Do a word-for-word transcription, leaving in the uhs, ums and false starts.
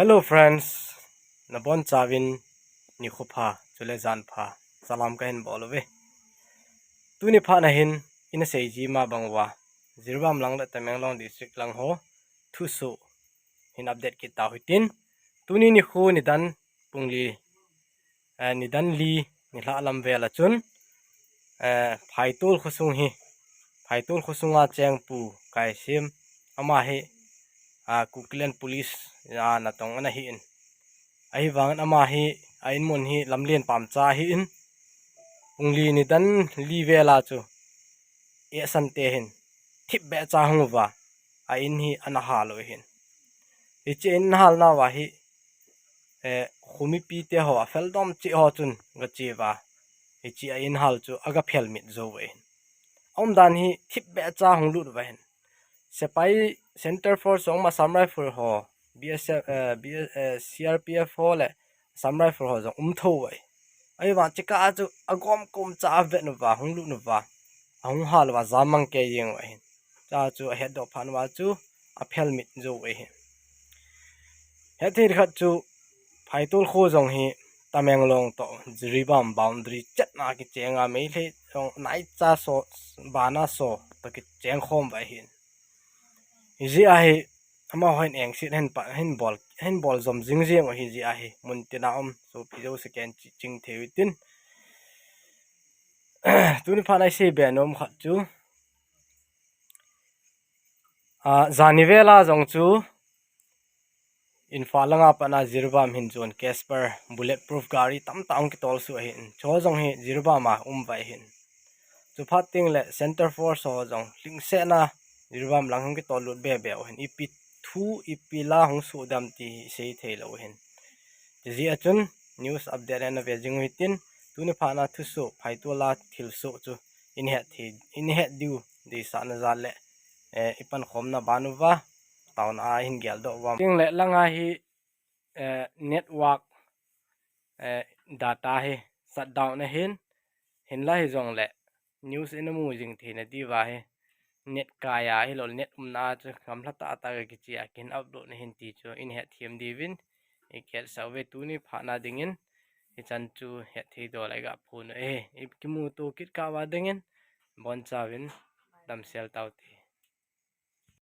Hello friends, nabonchauvin nikho pha, chule jan pha, salam kahin bol uve. Tuni phat na hin, ina seiji ma bang uva, Jiribam lang le Tamenglong district lang ho, thusoh hin update kit tau hitin. Tuni nikho nidan pung li, eh, nidan li, nilhah lam vel a chun, eh, Phaitol khosung hi, Phaitol khosunga cheng Pu Kaisim, ama hi, ah, Kukiland Police, ah, natong ana hi in. Ahivangin ama hi, a inmun hi lamlen pamcha ahi in. Pung li nidan li vel a chu, eh, asante hin, thipbeh cha hung uva, a in hi ana hal u ahin. Hiche in hal nauva hi, eh, khomipi te ho, a feldom cheh ho chun gache uva, hiche a in hal chu aga phelmit jou u ahin. Aumdan hi thipbeh cha hung lut uva ahin. Sepai Center Force jong um, Assam Rifle ho, B S F, eh, B S, eh, C R P F ho le Assam Rifle ho jong um thou uva ahi. Ahivang chekah a chu agom kom cha avet uva, hung lut uva, ahung hal uva, jamang kei jeng uva ahin. Chua chu ahetdoh phat uva chu aphelmit jou u ahi. Hetthei khat chu Phaitol kho jong hi Tamenglong toh Jiribam boundary chetna kichenga, Meitei jong naicha so, bana so toh kicheng khom uva ahin. Hijeh a hi, amahon engset hin pa, hin bol, hin bol jom jing jeng u ahi jeh a hi, muntina um sopi jouse ken chi ching thei u hitin. Tuni phat na isei be nom khat chu, ah, jani vel a jong chu, Imphal langa patna Jiribam hin jon Casper bulletproof gari tamtah hung kitol suh ahin. Chu jong hi Jiribam a um uva ahin. Chuphat teng le Center Force ho jong lhingsetna Jiribam lang hung kitol lut bebe u ahin. Ipi thu, ipi la hung soh dem ti hi isei thei lou u ahin. Hijeh a chun news update hi nave jing u hitin, tuni phat na thusoh, Phaitol a thilsoh chu in het thei, in het diu deisahna jal le, eh, ipankhomna ban uva, taona a hin geldoh uva. Teng le langa hi, eh, network, eh, data hi shutdown ahin, hinla hijongle news ina mu jing theina diuva hi, net kai a hilou, net umna a chu gamla tahtah a kiche a, kin upload na ahin ti chu in hetthem diuvin, i ketsah uve. Tuni phat na dingin, hichan chu hetthei doh le ga phone u ahi. I kimuto kit kah uva dingin, bonchauvin damsel taute.